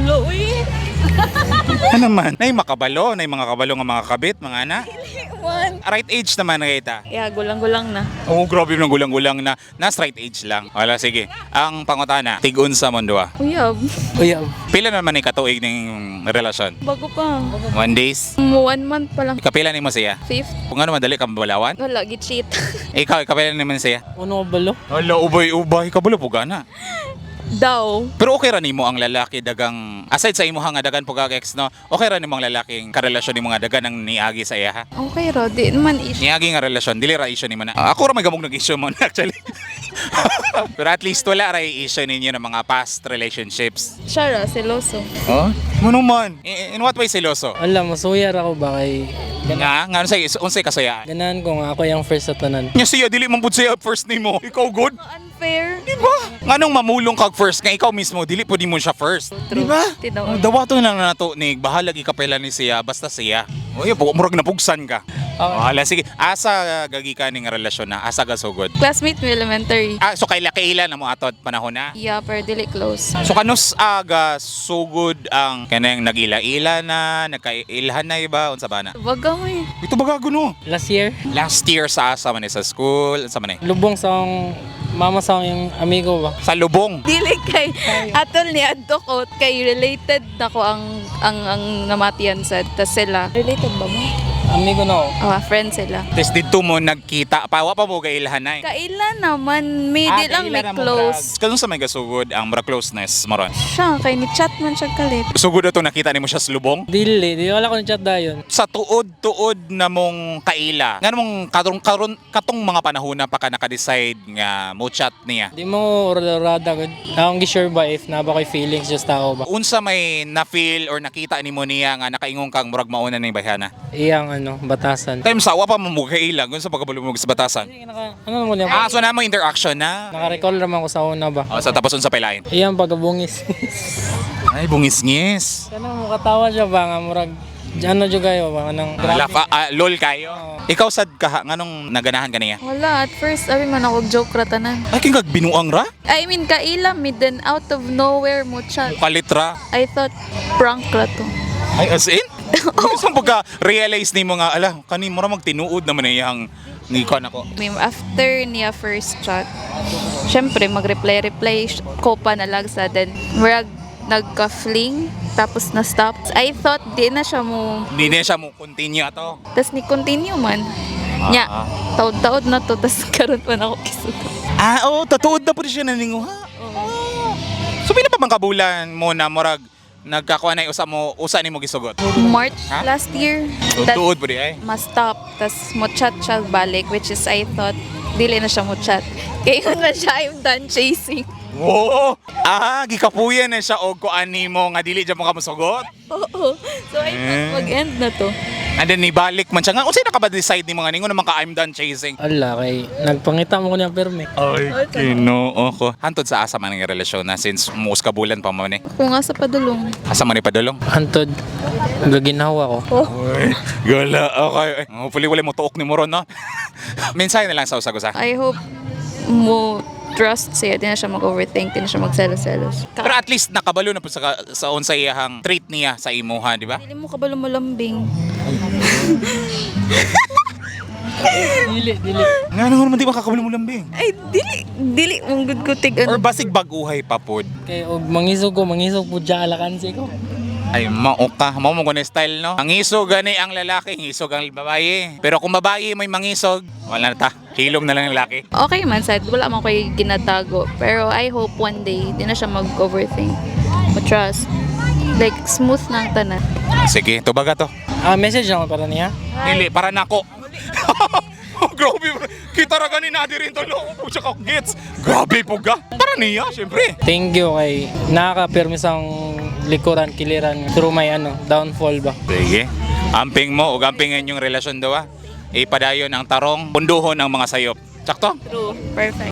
Ulo, uy. Ano man? Nay makabalo, nay mga kabalo nga mga kabit, mga ana. Man. Right age naman na kita. Yeah, gulang-gulang na. Oh, grabe ng gulang-gulang na. Nas right age lang. Wala, sige. Ang pangutana, tig-unsa mo duha? Uyab. Uyab. Pila naman ni katuig ning relasyon? Bago pa. 1 days? 1 month pa lang. Kapila nimo siya? Fifth. Kung ano madali ka mabalawan? Wala, gi-cheat. Ikaw, kapila naman siya? Uno ko balo? Hala, ubay-ubay. Kabalo po gana. Daw. Pero okay ra nimo ang lalaki dagang aside sa imuha nga dagan po kag ex, no? Okay ra nimo ang lalaking karelasyon nimo nga dagan ang niagi sa iya, ha? Okay ra, di man issue. Niagi nga relasyon, dili ra issue nimo na. Ah, ako ra may gamog nag issue mo na actually. Pero at least wala ra issue ninyo ng mga past relationships. Siya ra, seloso. Oh? Mo man. In what way seloso? Wala, masuyar ako ba kay Nga nga unsay unsay kasayaan? ganahan ko nga ako yung first sa tanan. Nya siya dili man pud siya first nimo. Ikaw good. Unfair. Di ba? Nganong mamulong kag first nga ikaw mismo dili pud nimo siya first. True. Di ba? Tinuod. Dawato na lang nato ni bahalag ikapela ni siya basta siya. Oy, murag napugsan ka. Okay. Wala, sige. Asa gagi ka ning relasyon na? Asa gasugod? Classmate mo elementary. Ah, so kaila kaila na mo atot panahon na. Yeah, pero dili close. So kanus aga sugod ang kanang nagila-ila na, nagkailhan na iba unsa ba na? Baga mo eh. Ito baga guno. Last year, Last year sa asa man eh, sa school, unsa man eh? Lubong sa akong mama sa akong yung amigo ba? Sa lubong. Dili kay atol ni adto ko kay related nako ang namatian sa tas sila. Related ba mo? Amigo na ako. Ah, friend sila. Tapos dito mo nagkita pa, wa pa mo kailhan na eh. Kaila naman, may di lang may close. Kanus sa may gasugod ang mura closeness moron? Siya kay ni chat man siya kalit. Sugod na to nakita nimo siya sa lubong. Dili, di wala ko ng chat dayon. Sa tuod-tuod na mong kaila, nga mong karong karon katong mga panahon na pa ka naka-decide nga mo chat niya? Di mo orada gud. Akong gi-sure ba if na ba ko'y feelings just tao ba? Unsa may na-feel or nakita nimo niya nga nakaingon kang murag mauna ning bayhana? Iyang ano, batasan. Time sa wa pa mo kaila, unsa pagkabalo mo sa batasan? Hindi, naka, ano mo niya? Ah, so na mo interaction na. Naka-recall raman ko sa una ba? Oh, sa tapos unsa pailain? Iyang pagkabungis. Ay, bungis-ngis. Ano mo katawa siya ba nga murag ano jud kayo ba kanang Laugh, lol kayo. Ikaw sad ka nganong naganahan kaniya? Wala, at first abi man ako joke ra tanan. Ay, king kag binuang ra? I mean, kaila mi then out of nowhere mo chat. Kalit ra. I thought prank ra to. Ay, as in? Isang pagka realize nimo nga ala kani mura magtinuod naman iyang ni kon ako. I mean, after niya first chat, syempre mag-reply-reply ko pa na lang sa then murag nagka-fling tapos na-stop. I thought di na siya mo Hindi na siya mo continue ato. tas ni continue man. Nya, taod-taod na to tas karon pa na ako kisugot. Ah, oo, tatuod na po siya naninguha. Oh. So pila pa bang kabulan mo na murag nagkakuha na usa mo usa nimo gisugot? March Ha? last year. Tas Tuod po di ay. ma-stop tas mo chat siya balik, which is I thought dili na siya mo chat. Kaya yun na siya, I'm done chasing. Wow! Ah, gikapuyan na siya og kuan nimo nga dili jud mo ka mosugot. Oo. So I thought Eh. mag-end na to. And then nibalik man siya nga unsay nakaba-decide nimo nga ningon naman ka I'm done chasing? Ala kay nagpangita mo ko niya perme. Ay, Ginoo ko. Hantod sa asa man nga relasyon na since muus ka bulan pa man eh? Kung nga sa padulong. Asa man ni padulong? Hantod gaginawa ko. Uy, gala. Okay. Ay, hopefully wala mo tuok ni Moron, no? Mensahe na lang sa usag-usa. I hope mo trust siya, di na siya mag-overthink, di na siya magselos-selos. Pero at least nakabalo na po sa unsay iyahang treat niya sa imuha, di ba? Dili mo kabalo malambing. Dili, dili. Nga naman di ba kakabalo mo lambing? Ay, dili, dili mong good ko tig Or ano. basig baguhay pa pod. Kay og mangisog ko, mangisog pud siya alakansi ko. Ay, mao ka. Mao mo kuno style, no? Mangisog gani ang lalaki, ngisog ang babae. Pero kung babae may mangisog, wala na ta. Hilom na lang ang lalaki. Okay man sad, wala man ko'y ginatago. Pero I hope one day, di na siya mag-overthink. Mo-trust. Like, smooth na ang tanan. Sige, tubaga to. Ah, message lang ko para niya. Dili, para nako. Oh, grabe bro. Kita ra gani na diri to lo. Pucha ka gets. Grabe po ka. Para niya, syempre. Thank you kay nakakapirmi sa akong likuran, kiliran through my ano, downfall ba. Sige. Amping mo ug amping inyong relasyon daw ah. Ipadayon ang tarong, punduhon ang mga sayop. Sakto? True. Perfect.